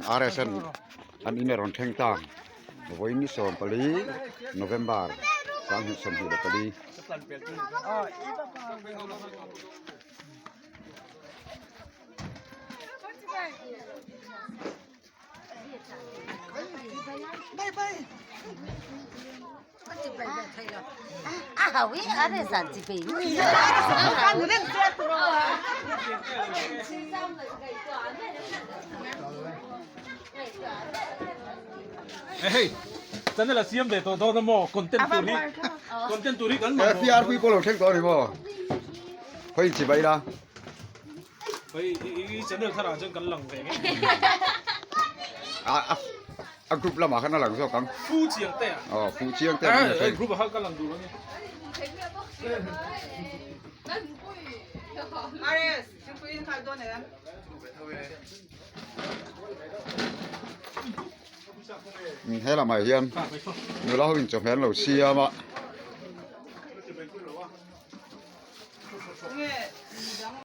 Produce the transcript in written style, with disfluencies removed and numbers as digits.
RS an an in a rawn thleng ta vawiin ni 14 November 2024. Hei channel a siam ve tawh dawn a maw content tur hi content tur hi kan mamawh FRP pawh lo thleng tawh a ni maw khawi in chibai la hei i channel thar ah chuan kan lang ve nge a a group lamah khan a lang zawk ang fu chiang te a aw fu chiang te a group ah khan ka lang duh lo ni He lamah hian nula ho in chawhmeh an lo siam a.